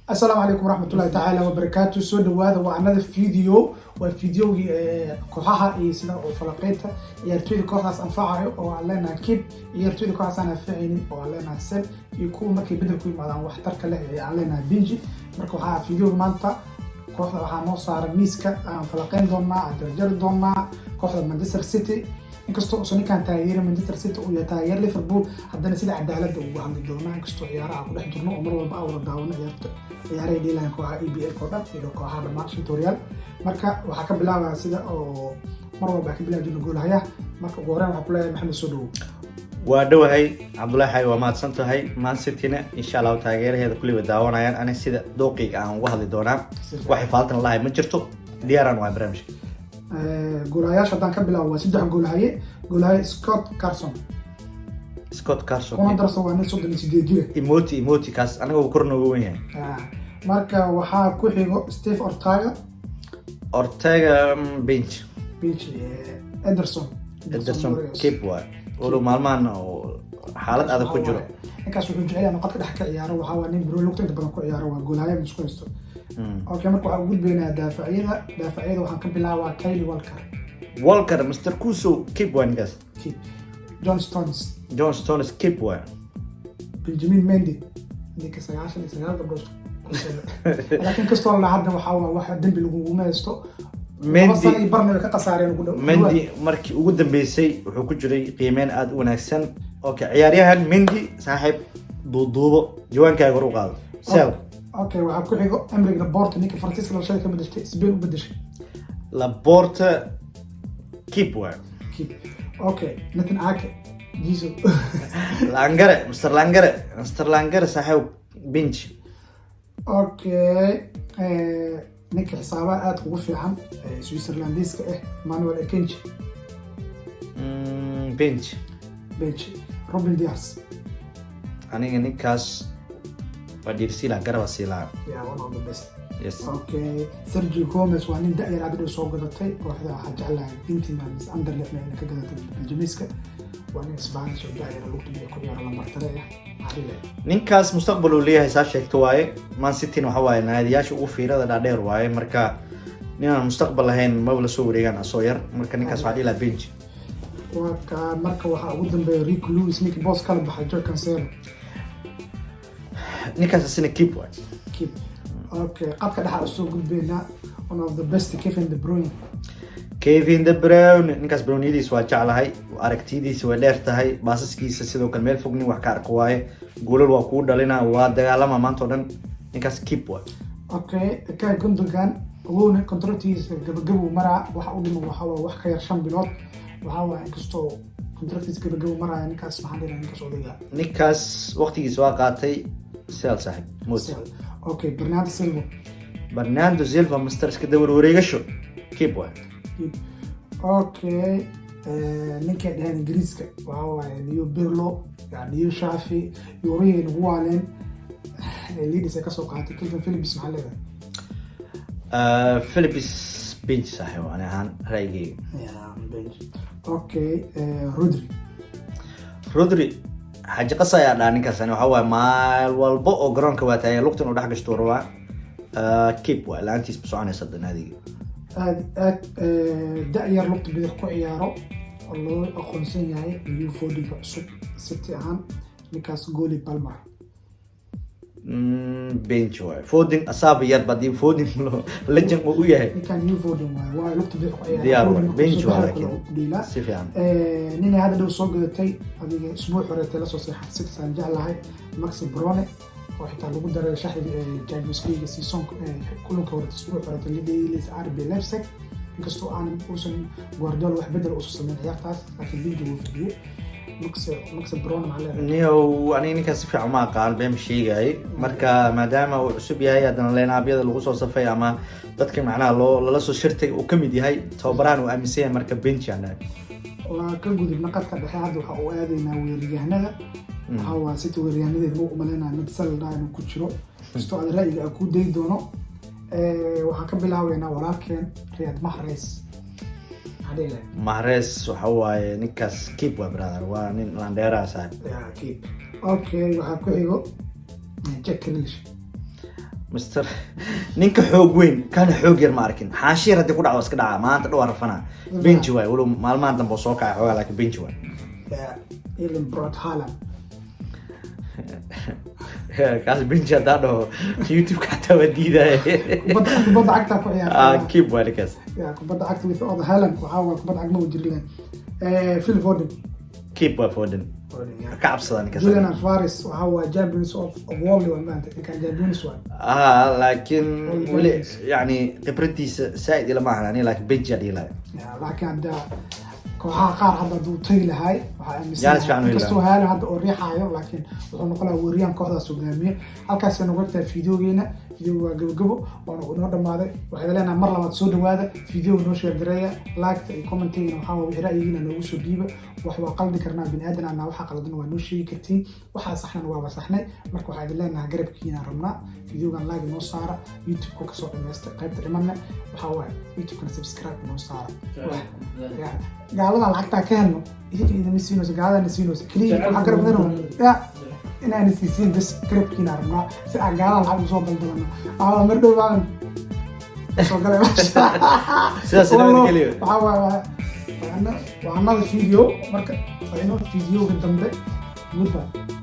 Asalaamu calaykum waraxmatullahi tacaala wabarakaatu. Soo dhawaada, waa another video, waa videogii kooxaha iyo sida oo falaqeynta ciyaartooyda kooxdaas anfacayo oo aan leenahay keep, ciyaartooyda kooxdaas aan anfacaynin oo aan leenahay sell, iyo kuwa markay bedel ku yimaadaan waxtarka leh ee aan leenahay bench. Marka waxaa videoga maanta kooxda waxaa noo saaran miiska aan falaqeyn doonaa, aan jarjari doonaa kooxda Manchester City. Inkastoo uusan ninkaan taageerin Manchester City, uu yahay taageer Liverpool, haddana sida cadaaladda ugu hadli doonaa. Inkastoo ciyaaraha ku dhex jirno oo mar walba aan wada daawano ciyaarta, ciyaaray dheelayan kooxaha EPL oo dhan iyo kooxaha dhammaan shanta horyaal. Marka waxaa ka bilaabaya sida oo mar walba ka bilaabi jirno goolhayaha. Marka ugu horreyn waxaa ku leeyahay, Maxamed, soo dhawow. Waa dhowahay, Cabdullahi Xay, waa mahadsan tahay. Man Cityna insha Allahu taageeraheeda kulli way daawanayaan. Ani sida dooqiga aan uga hadli doonaa, waxay faaltan lahay ma jirto, diyaaraan waa barnaamijka. Goolhayaasha haddaan ka bilaabo, waa saddex goolhaye. Goolhaye Scott Carson. Scott Carson. Kuna darso, waa nin 38 jira. Imoti imoti kaas anaga uu kor nooga wen yahay. Marka waxaa ku xigo Steve Ortega. Ortega, bench. Bench. Ederson. Ederson keep waay, walow maalmahan oo xaalad adag ku jiro. Ninkaas wuxuu jecel yahay inuu qadka dhex ka ciyaaro. Waxaa waa nin bro lugta inta badan ku ciyaaro, waa goolhaye ma isku haysto. Okay, marka waxaan u gudbaynaa daafacyada. Daafacyada waxaan ka bilaabaa Kyle Walker. Walker, Mr Kuso, keep waay ninkaas. Keep. John Stones. John Stones keep waay. Benjamin Mendy, ninka 99 gabdhood laakiin kastoo la hadda waxaa waa wax dembi laguguma haysto. Mendy 2 sano iyo barna way ka khasaareen ugu dhow. Mendy markii ugu dambeysay wuxuu ku jiray qiimeyn aada u wanaagsan. Okay, ciyaaryahan Mendy, saaxiib, duuduubo, jawaankaaga hor u qaado, sell. Okay, waxaa ku xigo Aymeric Laporte, ninka Faransiiska dhalashada ka bedeshay, Spain u bedeshay. Laporte keep waay. Keep. Okay, Nathan Ake, Jiso. Langare, Mr Langare, Mr Langare, saaxiib, bench. Okay, ninka xisaabaha aada ugu fiican Switzerlandiska ah, Manuel Akanji. Bench. Bench. Ruben Dias. Aniga ninkaas waa dhiirsiila, garaba siilaa. Yeah, one of the best. Yes. Okay, Sergio Gomez, waa nin da-yar hadda dhow soo gadatay kooxda. Waxaa jeclahay Inter mise Anderlecht inay ka gadatay Belgiumiska. Waa nin Spanish oo da-yar, lugta bidix ku ciyaaro, lambar tare ah maxaa? Ninkaas mustaqbal uu leeyahay, saa sheegto waaye. Man City waxa waaye naadiyaasha ugu fiirada dhaadheer waaye. Marka ninaan mustaqbal lahayn maba lasoo wareegaan asoo yar. Marka ninkaas waxaa dhihi lahaa bench. Waa ka. Marka waxaa ugu dambeeya Rico Lewis, ninkii boos kala baxay, Joao Cancelo. Ninkaas asina keep waay. Keep. Okay, qadka dhexaa usoo gudbeynaa, one of the best, Kevin De Bruyne. Kevin De Bruyne, ninkaas browniyadiisa waa jeclahay, aragtiyadiisa way dheer tahay, baasaskiisa sidoo kale meel fog nin wax ka arko waaye, goolal waa kuu dhalina, waa dagaalama maanta oo dhan. Ninkaas keep waay. Okay, Ilkay Gundogan, awowna contractigiisa gabagabo maraa. Waxa u dhiman waxaa waaye wax ka yar 5 bilood. Waxaa waaye inkastoo contractigiisa gabagabo maraya, ninkaas maxaan dhihi, ninkaas odayga? Ninkaas waqtigiisa waa qaatay, sell, saaxib mot. Okay, Bernardo Silva. Bernardo Silva, master iska dawar wareegasho, keep waay. Okay, ninkay dhaheen Ingiriiska waxaa waaye new Pirlo, new Xavi, Yurihii nagu waaleen, Leeds ay kasoo qaatay, Kalvin Phillips, maxaa leedahay? Phillips bench, saaxiib, ani ahaan ra'yigeyga. Yeah, bench. Okay, Rodri. Rodri, xaji qasa ayaa dhaha ninkaas. Ani waxaa waaye maal walba oo garoonka waa taagay, lugta inuu dhex gashto rabaa. Keep waay, la-aantiis ma soconaysa hadda naadiga. Aad aad da-yar, lugta bidix ku ciyaaro oo loo aqoonsan yahay new Fodenka cusub City ahaan, ninkaas Cole Palmer. Bench waay. Foden asaaba yar badii, Foden legend uu u yahay. Ninkaan new Foden waaye, waa lugta bidix ku ciyaara. Diyaar Foden waay. markuu Bench soo waa baxay laakiin. kale ku dhiilaa. Si fiican. Ninay hadda dhow soo gadatay, adiga isbuuc horeetay lasoo seexatay City, aan jeclahay, Maxi Brone, oo xitaa lagu daray shaxdiga Champions League season kulanka hore isbuuc horeetay la dheelaysa RB Leipzig. Inkastoo aanan uusan Guardiola wax bedel uusan sameyn ciyaartaas, laakiin bench wuu fadhiyey. Maxi Brone maxaa leedahay? Niyow, aniga ninkaas si fiican uma aqaan, been sheegay. Marka maadaama uu cusub yahay, haddana lineup-yada lagu soo safay ama dadka macnaha loo lala soo shirtay uu kamid yahay, tababarahan uu aaminsan yahay, marka bench aan dhahay. Waa ka gudubna qadka dhexe. Hadda waxa uu aadaynaa weeraryahanada. Waxaa waa City weeraryahanadeeda ma umaleynaya mid saldhaa inuu ku jiro, kastoo aad ra'yiga aan kuu dayi doono. Waxaan ka bilaabeynaa walaalkeen Riyad Mahrez, maxaa dhihi lahayd? Mahrez waxa waaye ninkaas keep waa, brother, waa nin landheera, saaxib. Yeah, keep. Okay, waxaa ku xigo Jack Grealish. Mister ninka xoog weyn kana xoog yar ma arkin. Xaashiir haddii ku dhacdo iska dhaca, maanta dhow rafana. Bench waay, walow maalmahan dambe oo soo kacay xoogaa, laakiin bench waay. Yeah, Erling Braut Haaland. Kaas bench haddaa dhaho, YouTube xataa waa diidaya. Kubadda cagta ku ciyaarta. Ah, keep waay ninkaas. Yeah, kubadda cagta without Haaland waxaa waay kubadda cag ma u jiri lahayn. Phil Foden. Keep waay Foden. Foden, yeah. Ka cabsada ninkaas. Julian Alvarez waxaa waay champions of world waa maanta, ninkan champions waay. Ah, laakiin All weli champions. Yani khibradiisa saaid ilama ahan ani, laakiin bench aa dhihi lahay. Yeah, laakiin hadda kooxaha qaar hadda hadduu tagi lahay, waxaa Jaanis fiican u heli. Inkastoo Haaland hadda oo riixaayo, laakiin wuxuu noqon lahaa weeriyaan kooxdaas hogaamiye. Halkaasay nogu egtahay fiidiyogeena. Fiidiyoga waa gabagabo, waana inoo dhamaaday. Waxay leenahay mar labaad soo dhawaada, fiidiyoga noo share gareeya, like iyo commentigana waxaa waa wixii ra'yigiina noogu soo dhiiba. Wax waa qaldi karnaa, bini aadan anaa, waxa qaldan waa noo sheegi kartiin, waxaa saxnan waaba saxnay. Marka waxaa idin leenahay garabkiina rabnaa. Fiidiyogan like noo saara, YouTube-ka kasoo dhamaysta qaybta dhimanna waxaa waaye YouTube-kana subscribe noo saara. Ya, gaalada lacagtaa ka helno idinka idinma siinayso, gaaladana siinayso keliya. Waxaa garab badan ya inaana siisiin bas, garabkiina rabnaa si aan gaalada lacag usoo daldalano. Aa, mar dhow baan soo galay. Sidaas nabadgelyo. Waxaa waaye waa another video. Marka waa inoo videoga dambe. Goodbye.